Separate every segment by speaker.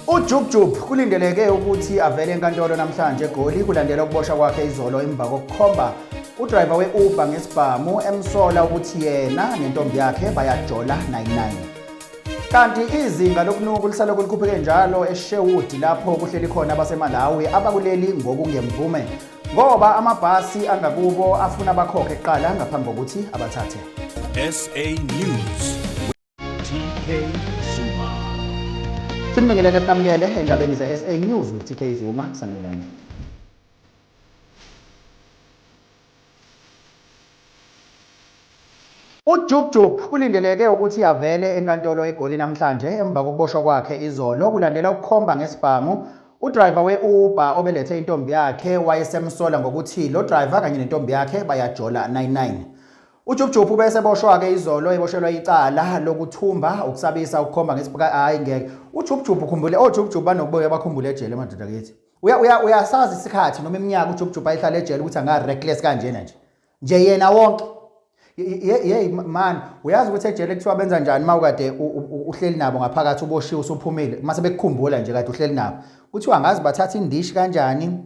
Speaker 1: UJub Jub kulindeleke ukuthi avele enkantolo namhlanje eGoli kulandela ukuboshwa kwakhe izolo emva kokukhomba udrayiva we-Uber ngesibhamu emsola ukuthi yena nentombi yakhe bayajola 99. Kanti izinga lokunuka lisalokhu likhuphuke njalo eSherwood lapho kuhleli khona abaseMalawi abakuleli ngokungemvume ngoba amabhasi angakubo afuna bakhokhe kuqala ngaphambi kokuthi abathathe.
Speaker 2: SA News TK Zuma.
Speaker 1: Sinibingelele kunamukele endabeni ze-SA News with TK Zuma sanibonani. UJub Jub kulindeleke ukuthi avele enkantolo eGoli namhlanje emva kokuboshwa kwakhe izolo kulandela ukukhomba ngesibhamu udrayiva we-Uber obelethe intombi yakhe wayesemsola ngokuthi lo driver kanye nentombi yakhe bayajola 99. UJub Jub ube eseboshwa-ke izolo eboshelwa icala lokuthumba, ukusabisa, ukukhomba ngesibhamu, hhayi ngeke. UJub Jub ukhumbule, oJub Jub banokubuye bakhumbule ejele madoda kithi. Uya uya uyasazi isikhathi noma iminyaka uJub Jub ayihlala ejele ukuthi anga reckless kanjena nje. Nje yena wonke. Hey man, uyazi ukuthi ejele kuthiwa benza njani uma ukade uhleli nabo ngaphakathi uboshiwe usuphumile, mase bekukhumbula nje kade uhleli nabo. Kuthiwa angazi bathatha indishi kanjani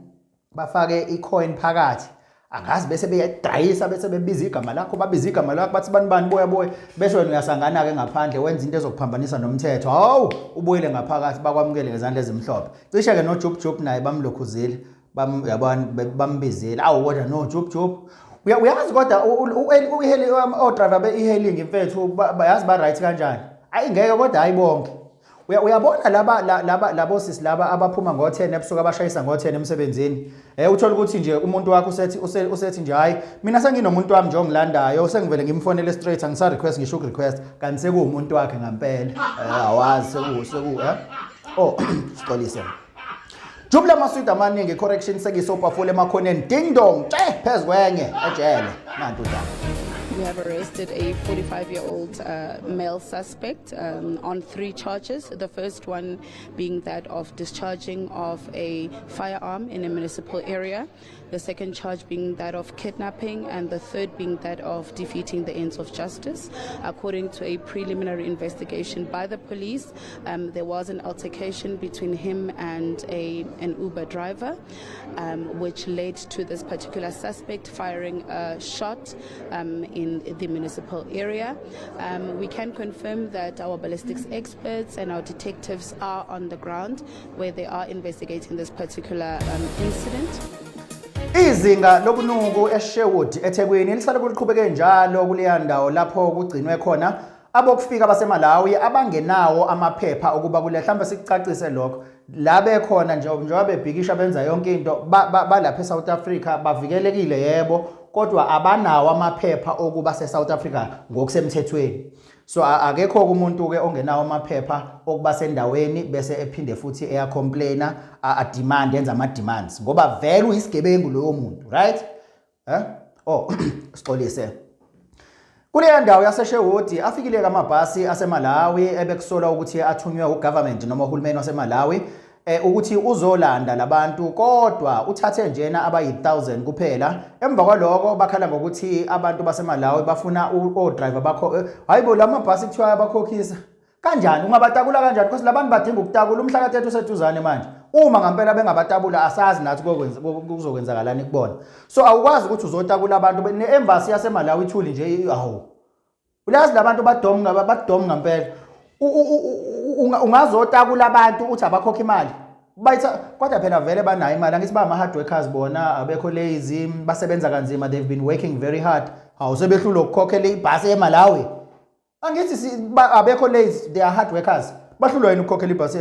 Speaker 1: bafake icoin phakathi. Angazi bese beyadayisa bese bebiza igama lakho, babiza igama lakho bathi bani bani boya boya bese wena uyasangana ke ngaphandle wenza into ezokuphambanisa nomthetho. Hawu, ubuyele ngaphakathi bakwamukele ngezandla ezimhlophe. Cishe ke noJub Jub naye bamlokhuzile. Bam yabona bambizile. Awu kodwa no Jub Jub. Uyazi kodwa u-hailing o-driver be-e-hailing mfethu bayazi ba right kanjani. Ayi ngeke kodwa hayi bonke. Uyabona laba laba labo sisi laba abaphuma ngo-10 ebusuku abashayisa ngo-10 emsebenzini. Eh uthola ukuthi nje umuntu wakho usethi usethi nje hayi mina senginomuntu wami nje ongilandayo sengivele ngimfonele straight angisa request ngisho request kanti sekuwumuntu wakhe ngampela. Eh awazi seku seku eh. Oh sixolise. Jubula amaswidi amaningi correction sekisopafula emakhoneni ding dong tshe phezu kwenye ejele nantu udaba.
Speaker 3: We have arrested a 45-year-old male suspect on 3 charges. The first one being that of discharging of a firearm in a municipal area. The second charge being that of kidnapping, and the third being that of defeating the ends of justice. According to a preliminary investigation by the police, there was an altercation between him and an Uber driver, which led to this particular suspect firing a shot in the municipal area. We can confirm that our ballistics experts and our detectives are on the ground where they are investigating this particular incident.
Speaker 1: Izinga lobunuku eSherwood eThekwini lisale kuliqhubeke njalo kuleya ndawo lapho kugcinwe khona abokufika baseMalawi abangenawo amaphepha okuba kule. Mhlawumbe sikucacise lokho la bekhona nje njengoba bebhikisha benza yonke into balapha eSouth Africa bavikelekile yebo, kodwa abanawo amaphepha okuba seSouth Africa ngokusemthethweni. So akekho umuntu ke ongenawo amaphepha okuba sendaweni bese ephinde futhi eya complainer a demand enza ama demands ngoba vele uyisigebengu loyo muntu, right? Eh? Oh, sixolise. Kuleya ndawo yaseSherwood afikile amabhasi aseMalawi ebekusolwa ukuthi athunywe ugovernment noma uhulumeni waseMalawi ukuthi uzolanda labantu, kodwa uthathe njena abayi-1000 kuphela. Emva kwaloko bakhala ngokuthi abantu baseMalawi bafuna o-driver bakho. Hayibo, lamabhasi kuthiwa ayabakhokhisa. Kanjani ungabatakula kanjani? Because labantu badinga ukutakula. Umhla ka-30 useduzane manje. Uma ngampela bengabatabula asazi nathi kuzokwenzakalani kubona. So awukwazi ukuthi uzotakula abantu ne-embassy yaseMalawi ithuli nje, awu. Uyazi labantu badom ngaba badom ngampela. Ungazotakula abantu uthi abakhokha imali. Bayitha kodwa phela vele banayo imali. Angithi ba ama hard workers bona, abekho lazy, basebenza kanzima, they've been working very hard. Hawu, sebehlulwa ukukhokhela ibhasi eMalawi. Angithi abekho lazy, they are hard workers. Bahlulwa yini ukukhokhela ibhasi?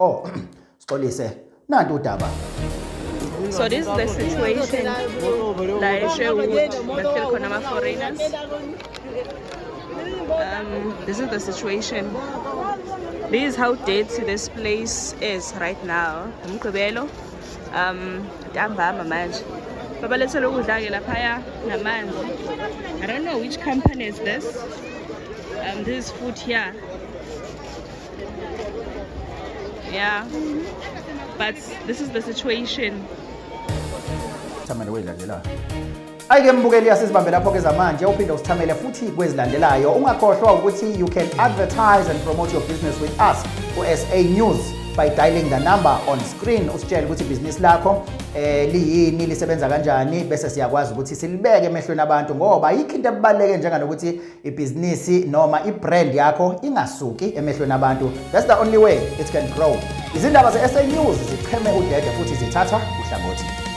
Speaker 1: Oh, sixolise. Nantu udaba.
Speaker 4: So this is the situation la eSherwood, bahleli khona ama-foreigners. This is the situation. This is how dirty this place is right now. Umgqibelo, ntambama manje. Babalethele ukudla-ke laphaya namanzi. I don't know which company is this. This is food here. Yeah, but this is the situation.
Speaker 1: Thamele weyilandelayo. Ayike mbukeli, asizibambe lapho ke zamanje, uphinde usithamele futhi kwezilandelayo. Ungakhohlwa ukuthi you can advertise and promote your business with us ku-SA News. by dialing the number on screen, usitshele ukuthi ibhizinisi lakho liyini, lisebenza kanjani, bese siyakwazi ukuthi silibeke emehlweni abantu, ngoba ayikho into ebaluleke njenganokuthi ibhizinisi noma ibrand yakho ingasuki emehlweni abantu. That's the only way it can grow. Izindaba ze-SA News zicheme udede futhi zithatha uhlangothi.